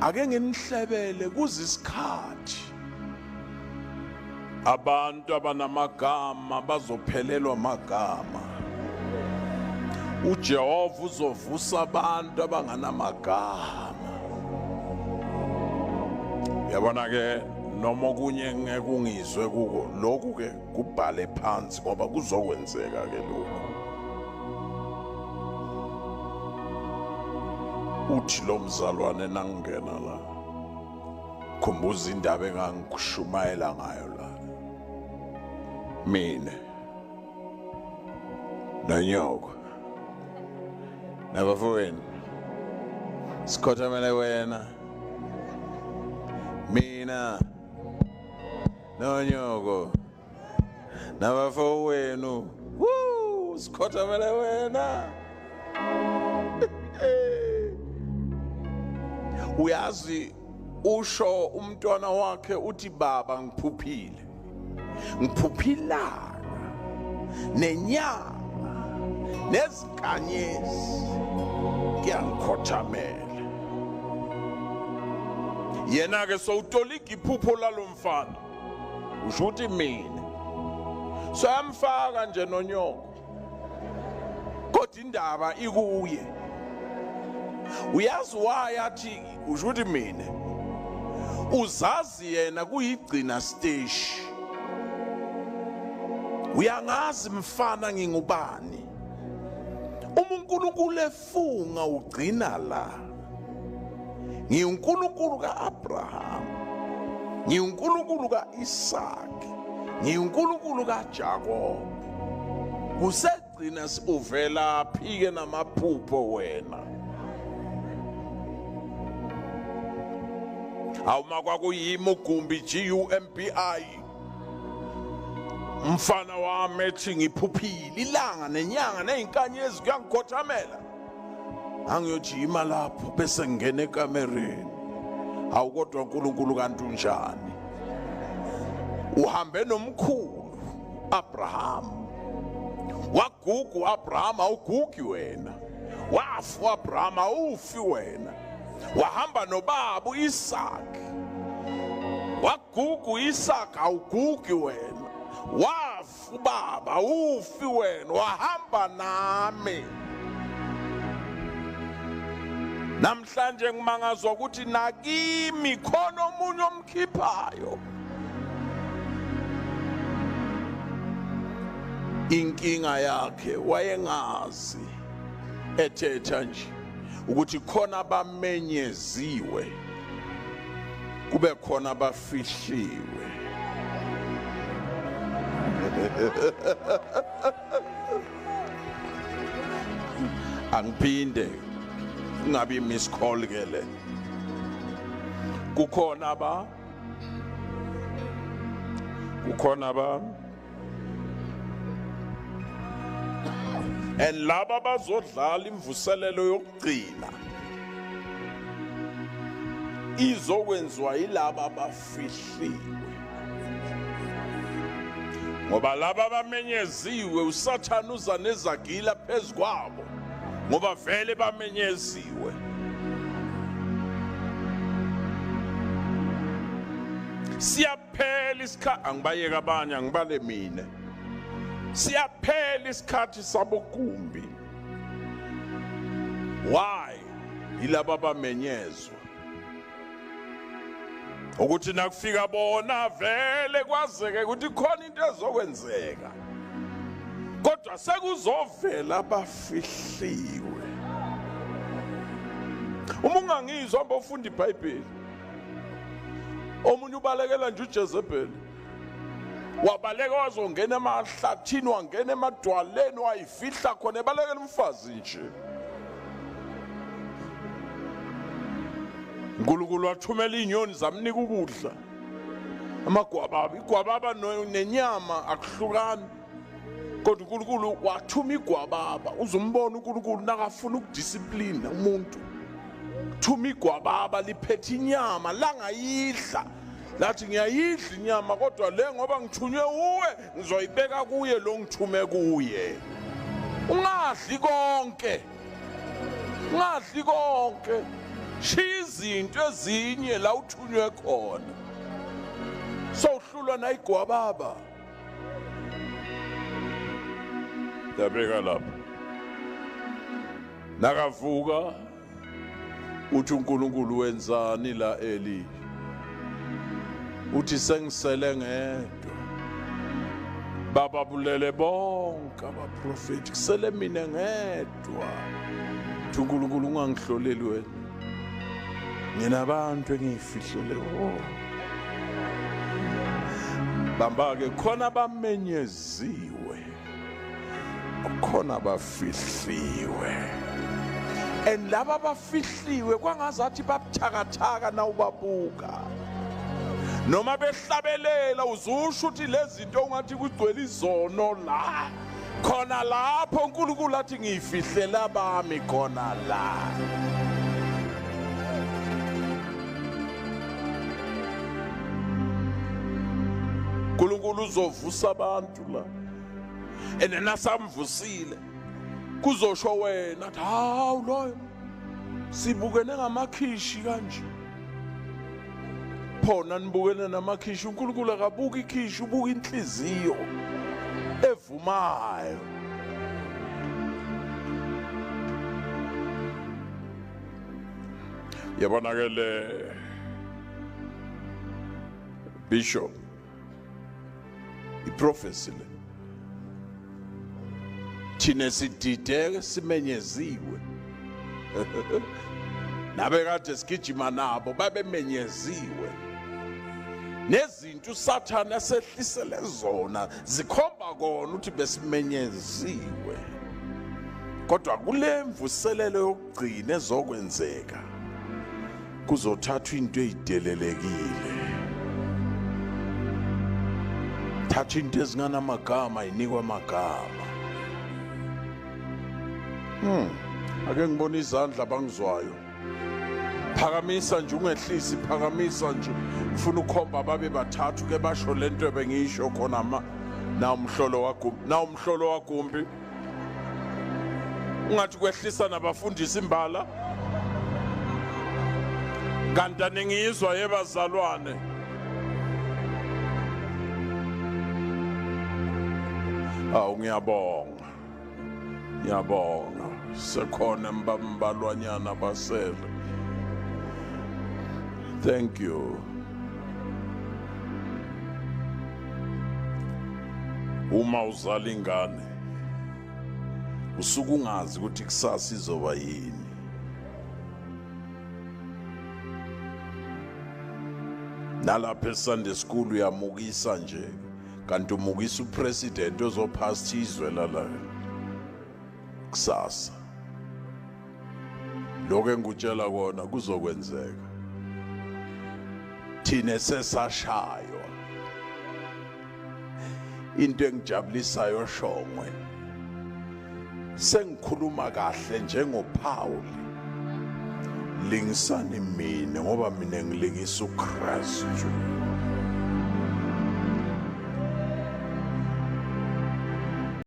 Ake nginihlebele kuzisikhathi abantu abanamagama bazophelelwa amagama. uJehova uzovusa abantu abanganamagama. Yabona ke noma okunye ngeke ungizwe kuko lokhu ke kubhale phansi ngoba kuzokwenzeka ke lokhu. Uthi lo mzalwane nangena la, khumbuza indaba engangikushumayela ngayo la. Mina nonyoko nabafowenu sikhothamele wena, mina nonyoko nabafowenu, woo, sikhothamele wena. Uyazi usho umntwana wakhe uthi baba ngiphuphile, ngiphuphilana nenyanga nezinkanyezi kuyangikhothamela. Yena ke sowutolika iphupho lalomfana, usho ukuthi mina soyamfaka nje nonyoko, kodwa indaba ikuye. Uyazi why athi usho ukuthi mina? Uzazi yena kuyigcina stage. Uyangazi mfana ngingubani. Uma uNkulunkulu efunga ugcina la. NgiwuNkulunkulu kaAbraham, ngiwuNkulunkulu kaIsaac, ngiwuNkulunkulu kaJakob. Kusegcina uvela phike namaphupho wena. Awuma kwakuyimi uGumbi GUMBI, mfana wami ethi ngiphuphile ilanga nenyanga nezinkanyezi kuyangikhothamela. Angiyojima lapho bese ngingena ekamereni. Hawu kodwa uNkulunkulu kanti unjani? Uhambe nomkhulu Abraham, wagugu Abraham, awugugi wena. Wafa Abraham, awufi wena. Wahamba nobaba uIsaac, wagugu Isaac, awugugi wena. Wafa ubaba, awufi wena. Wahamba nami. Namhlanje ngimangazwa ukuthi nakimi khona omunye omkhiphayo. Inkinga yakhe wayengazi ethetha nje ukuthi khona abamenyeziwe kube khona abafihliwe. Angiphinde kungabi miss call ke le. Kukhona ba kukhona ba and laba bazodlala imvuselelo yokugcina izokwenziwa yilaba abafihliwe, ngoba laba abamenyeziwe uSathane uza nezagila phezu kwabo, ngoba vele bamenyeziwe. Siyaphela isikhathi, angibayeka abanye, angibale mina. Siyaphela isikhathi saboGumbi. Why? Yilaba abamenyezwa ukuthi nakufika bona vele kwazeke ukuthi khona into ezokwenzeka, kodwa sekuzovela abafihliwe. Uma ungangizwa hamba ufunda iBhayibheli. Omunye ubalekela nje uJezebel, wabaleka wazongena emahlathini, wangena emadwaleni, wayifihla khona, ebalekela umfazi nje. uNkulunkulu wathumela izinyoni zamnika ukudla, amagwababa, igwababa nenyama akuhlukani, kodwa uNkulunkulu wathuma igwababa. Uzombona uNkulunkulu nakafuna ukudisciplina umuntu, thuma igwababa liphethe inyama langayidla, lathi ngiyayidla inyama, kodwa le ngoba ngithunywe uwe ngizoyibeka kuye lo ngithume kuye. Ungadli konke, ungadli konke, shiya. izinto ezinye la uthunywe khona. Sowuhlulwa nayigwababa. Yabeka lapho. Nakavuka uthi uNkulunkulu wenzani la Eli? Uthi sengisele ngedwa. Bababulele bonke abaprofeti, kusele mina ngedwa. Uthi uNkulunkulu ungangihloleli wena. Nginabantu engiyifihlele bona. Bamba ke khona bamenyeziwe, khona bafihliwe. And laba bafihliwe kwangazathi babuthakathaka nawubabuka. Noma behlabelela uzusho ukuthi lezi zinto ungathi kugcwele izono la. Khona lapho uNkulunkulu athi ngiyifihlela bami khona la. uNkulunkulu uzovusa abantu la. Ene nasamvusile kuzosho wena athi hawu loyo sibukene ngamakhishi kanje. Phona nibukene namakhishi, uNkulunkulu akabuki ikhishi, ubuka inhliziyo evumayo. Yabona ke le bishop, iprofesi le, thina sidideke simenyeziwe. Nabe kade sigijima nabo babemenyeziwe. Nezinto uSathane asehlisele zona zikhomba kona ukuthi besimenyeziwe. Kodwa kule mvuselelo yokugcina ezokwenzeka kuzothathwa into eyidelelekile. Thatha into ezinganamagama inikwa amagama. Ake ngibone izandla abangizwayo. Phakamisa nje, ungehlisi, phakamisa nje. Ufuna ukhomba babe bathathu ke basho lento ebengiyisho khona ma. Na umhlolo wagumbi, na umhlolo wagumbi. Ungathi kwehlisa nabafundisi imbala. Kanti aningizwa yebazalwane. Awu ngiyabonga. Ngiyabonga. Sekhona mbambalwanyana basele. Thank you. Uma uzala ingane usuke ungazi ukuthi kusasa izoba yini. Nalapha eSunday school uyamukisa nje, kanti umukisa upresident ozophasa izwe lala kusasa. Lokho engikutshela kona kuzokwenzeka. Thina sesashaywa. Into engijabulisayo Shongwe, sengikhuluma kahle njengoPaul. Lingisani mina ngoba mina ngilingisa uKristu.